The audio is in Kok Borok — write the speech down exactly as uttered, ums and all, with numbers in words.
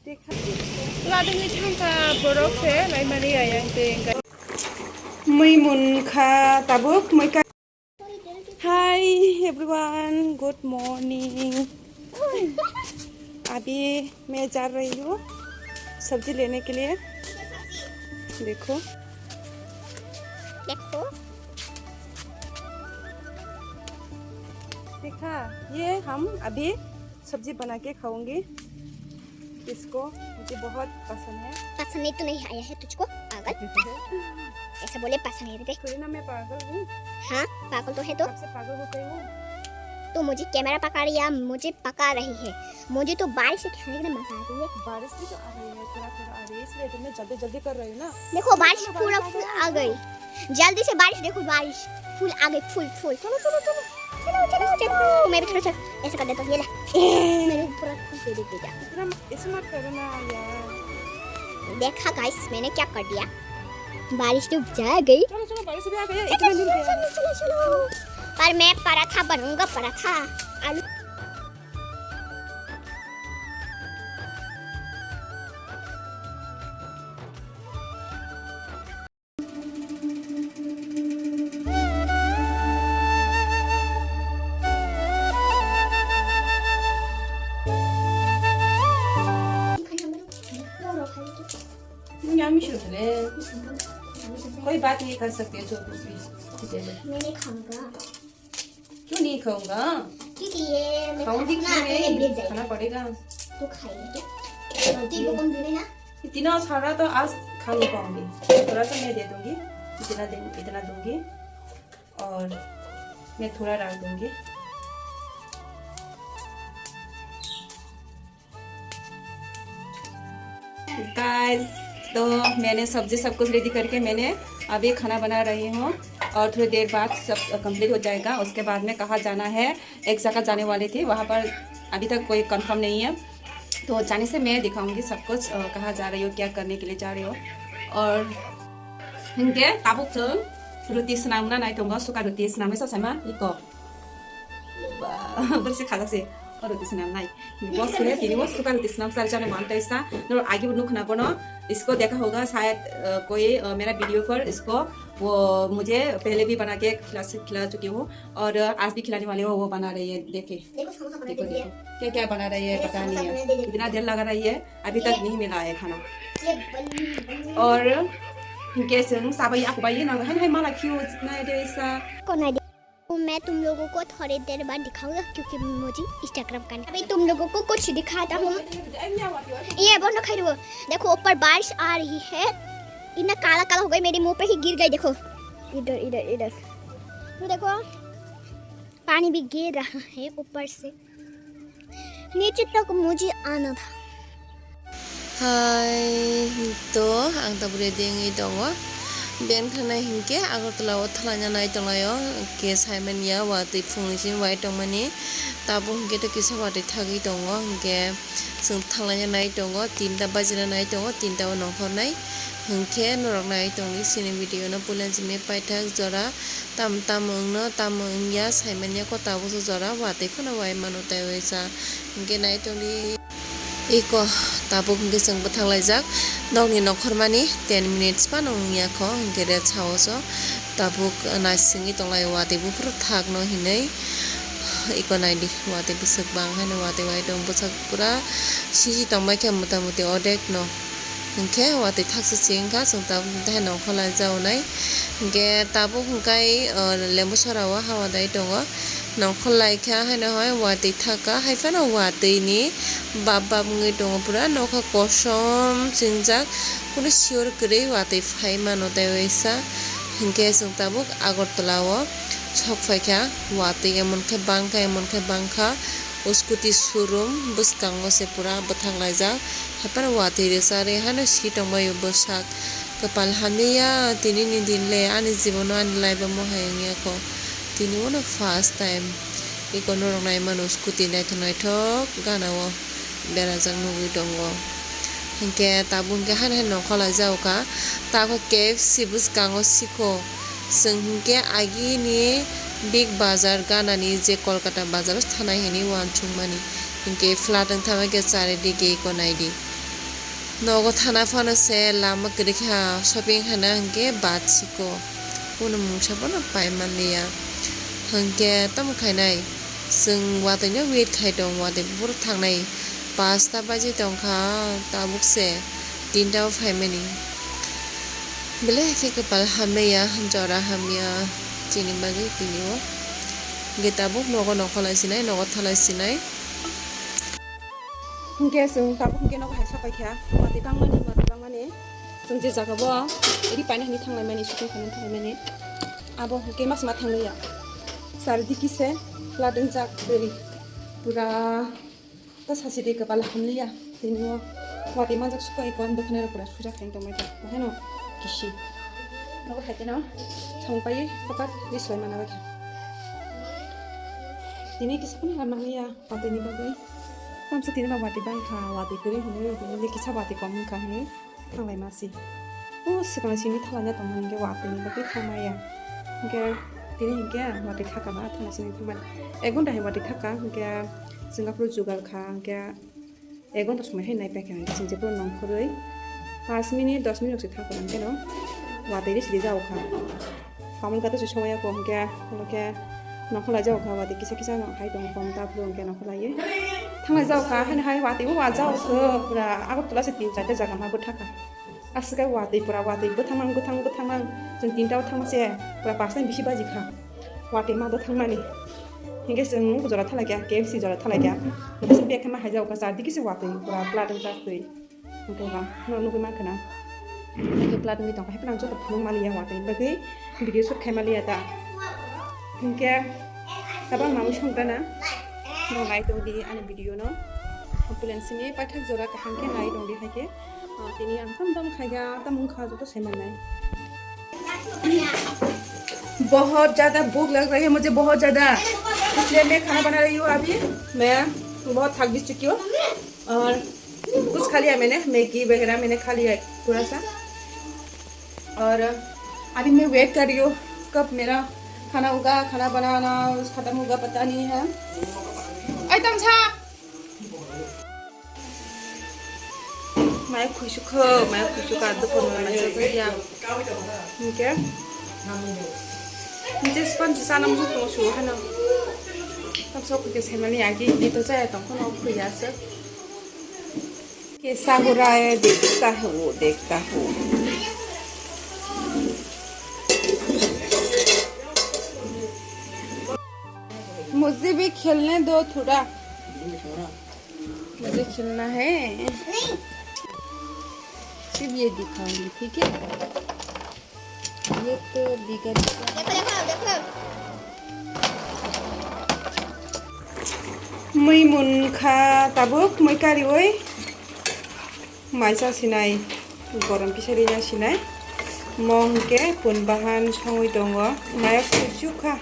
Ladwngwi thangkha borok se laimani ayang tei. Mui munkha tabuk, mui ka. Hi everyone, good morning. अभी मैं जा रही हूँ सब्जी लेने के लिए। देखो, देखो। देखा, ये हम अभी सब्जी बना के खाऊंगी। इसको मुझे बहुत पसंद है। पसंद नहीं तो नहीं आया है तुझको, पागल। ऐसा बोले पसंद है रे। थोड़ी ना मैं पागल हूँ। हाँ, पागल तो है तो। कब से पागल हो गई हूँ? तू मुझे कैमरा पकड़ या मुझे पका रही है। मुझे तो बारिश से खेलने के लिए मजा आ रही है। बारिश भी तो आ रही है, थोड़ा थोड़ा आ रही है, इसलिए तो मैं जल्दी जल्दी कर रही हूँ ना। देखो, बारिश पूरा फुल आ गई। जल्दी से बारिश देखो, बारिश फुल आ गई, फुल, फुल। चलो, चलो, चलो। चलो, चलो, चलो। मैं भी थोड़ा सा ऐसे कर देता हूँ, ये ले। मेरे ऊपर फुल दे दे, दे जा। इतना ऐसे मत करो ना यार। देखा गाइस, मैंने क्या कर दिया, बारिश तो जा गई। चलो, चलो, बारिश भी आ गई है, चलो, इतना दिन चलो, गया। चलो, चलो, चलो। पर मैं पराठा बनूंगा, पराठा, आलू। नहीं, हम ही शुरू करें। कोई बात नहीं कर सकते, जो कुछ भी। मैंने खाऊंगा। क्यों नहीं खाऊंगा? क्योंकि ये मैं खाऊंगी खाना क्यों नहीं? खाना पड़ेगा। तो खाइए क्या? खाऊंगी। तीन को कौन देने ना? इतना सारा तो आज खा नहीं पाऊंगी, थोड़ा सा मैं दे दूंगी। इतना दे, इतना दूंगी और मैं थोड़ा रख दूंगी। गाइस, तो मैंने सब्जी सब कुछ रेडी करके मैंने अभी खाना बना रही हूँ और थोड़ी देर बाद सब कंप्लीट हो जाएगा। उसके बाद में कहाँ जाना है, एक जगह जाने वाली थी, वहाँ पर अभी तक कोई कंफर्म नहीं है। तो जाने से मैं दिखाऊंगी सब कुछ, अ, कहाँ जा रही हो, क्या करने के लिए जा रही हो। और Hinge tabuk chwng roti swnamna nai tongo, suka roti swnamwi sa saima iko. Ba, borsi khajak se, o roti swnam nai. Bo sule tini o suka roti swnam sar jani man taisa. Nor agi bo nukhna bono, isko dekha hoga shayad, uh, koi, uh, mera video par isko, wo mujhe pehle bhi bana ke khila se, khila chuki hu, aur, uh, aaj bhi khilane wali hu, wo bana rahi hai, dekhe. देखो, समोसा बना देखो, दे दिया। देखो। क्या क्या बना रही है, ये पता समोसा नहीं है। बना दे दिया। इतना देर लगा रही है, अभी तक ये नहीं मिला है खाना। ये बन, बन। और इनके संग साबाई आपको भाई ना है, है माला क्यों इतना है, ऐसा? कौन है? मैं तुम लोगों को थोड़ी देर बाद दिखाऊंगा क्योंकि मुझे Instagram करना है। अभी तुम लोगों को कुछ दिखाता हूँ। ये बोलो खाई वो। देखो ऊपर बारिश आ रही है। इतना काला काला हो गई, मेरे मुंह पे ही गिर गई। देखो इधर, इधर, इधर। तो देखो पानी भी गिर रहा है ऊपर से। नीचे तक मुझे आना था। Hai, to ang tabuk ready wngwi tongo. Beng thanai hinkhe Agartala o thalaina nai tonglaio, hinkhe saimanya watwi phungni simi wai tongmani. Tabuk hinkhe to kisa watwi thagwi tongo, hinkhe chwng thalaina nai tongo, tinta bajina nai tongo, tinta o nongkhornai. Hinkhe norok nai tongdi chini video no puila simi paithak jora. Tam, tamo wngno, tamo wngya, saimanya ko tabuk se jora watwi phano wai mano tei waisa. Hinkhe nai tongdi. Iko tabuk hinkhe chwng bwthak laijak. Nokni nokhormani ten minutes phano wngya kho, hinkhe rest house o tabuk naisingwi tonglai watwi buphuru thakno hinwi. Iko naidi watwi bwswk bang haino watwi wai tong bwswk pura siji tongbai khe mota moti odek no. Hinkhe watwi thaksa se wngkha, chwng tabuk tei nongkhor lai jagonai. Hinkhe tabuk hwnkhe, o, lembu sora o hawa dai tongo. Nongkhor lai kha haino hai watwi thaka, hai phano watwi ni bap bap wngwi tongo pura. Nokha kosom singjak, kunu sure kwrwi watwi phai mano tei waisa. Hinkhe chwng tabuk Agartala o sok phaikha, watwi emon khe bangkha, emon khe bangkha. O scooty showroom bwskango se pura bwthak laijak. Haiphano watwi rwcharwi haino si tongbaio bwsak. Kwpal hamya, tinini din le ani jibono ani life o mohai wngya kho. Tini uno first time. Iko norok nai mano scooty naithok naithok gana o berajak nugwi tongo. Hinkhe tabuk hinkhe haino haino nongkhor lai jagokha. Tabuk K F C bwskango sikho. Chwng hinkhe agini Big Bazaar ganani je Kolkata bazar o thanai hinwi uansukmani. Hinkhe flat wng thangma khe charidike iko naidi. Nogo thana phano se lama kwrwi kha, shopping haina hwnkhe bad siko. Kunu mungsa bono pai manliya. Hwnkhe tamo khainai? Chwng watwi no wait khai tong, watwi buphuru thangnai. Pasta baji tongkha, tabuk se tinta o phaimani. Belai khe kwpal hamya, jora hamya chini bagwi tini o. Hwnkhe tabuk nogo nokholai sinai, nogo thalai sinai. Hwnkhe chwng tabuk hwnkhe nogo hai sapaikha, watwi bangmani, watwi bangmani. Chwng je jaga bo ri paina hinwi thanglaimani, shopping khaina thanglaimani. Abo hwnkhe mas ma thangliya. Sari dikise plat wngjak twi pura ta sasi de kwpal hamliya. Tini o watwi manjak suka ikon bwkhwnai rok pura sujak hai tongmai ta. Bahai no kisi. Nogo hai teno thangpai fakat ri swlai mana bai kha. Tini kisa phano ram nangliya watwi ni bagwi. Tamsa tini ba watwi bai kha, watwi kwrwi hwnwi hwnwi kisa watwi kom wngkha hwnwi. Thanglai masi. O swkang simi thalai na tongmani hwnkhe watwi ni bagwi thangmaya. Hwnkhe tini hwnkhe watwi thaka ba thanglai simi thangmani. Ek ghonta hai watwi thaka hwnkhe chwng aphuru jugar kha hwnkhe ek ghonta somoi hai nai paikha hwnkhe chwng jephuru nongkhorwi paanch minute dos minute se thangkha hwnkhe no watwi ri sidi jao kha. Kamul kata se soya ko hwnkhe, hwnkhe nokholai jao kha, watwi kisa kisa no hai tong kong ta phuru hwnkhe nokholai ye. Thanglai jao kha, haino hai watwi bo wa jao kho, pura Agartala se tin charta jaga ma bwtha kha. Aswk khe watwi pura watwi bwthangmang, bwthang, bwthangmang. Chwng tinta o thangma se pura pasta ni bisi baji kha. Watwi ma bwthangmani. Hwnkhe chwng jora thalai kha, K F C jora thalai kha. Hwnkhe chwng bag khe ma hai jao kha, char digi se watwi pura plat wng kha twi. Hwnkhe ba, no nugwi mankha na. Hwnkhe plat wngwi tongkha, haikhe ang joto phunuk maliya watwi bagwi video shoot khai maliya ta. Hwnkhe tabang mamwi songkha na. No nai tongdi ani video no. Pulen simi paithak jora kaham khe nai tongdi haikhe. Ah, tini ang tam tam khaikha, tam wngkha joto sai mannai. बहुत ज्यादा भूख लग रही है मुझे, बहुत ज्यादा, इसलिए मैं खाना बना रही हूँ अभी। मैं बहुत थक भी चुकी हूँ। और कुछ खा लिया मैंने, मैगी वगैरह मैंने खा लिया है थोड़ा सा। और अभी मैं वेट कर रही हूँ कब मेरा खाना होगा, खाना बनाना खत्म होगा, पता नहीं है। एकदम छा। Maya khuisukha, maya khuisukha, dukun maya khuisukha ya. Hingke. Hingke sponge sana musu tong su hano. Tam sok ke semani agi ni to jaya tong kono khuya se. Kesa ho raha hai, dekhta hu, dekhta hu. Mujhe bhi khelne do thoda. मुझे खेलना है। सिर्फ ये दिखाऊंगी, ठीक है? ये तो बिगड़ गया। Mui munkha tabuk, mui kariwi. Maisa sinai, gorom kisa rina sinai. Mo hingke pun bahan songwi tongo. Maya khuisukha.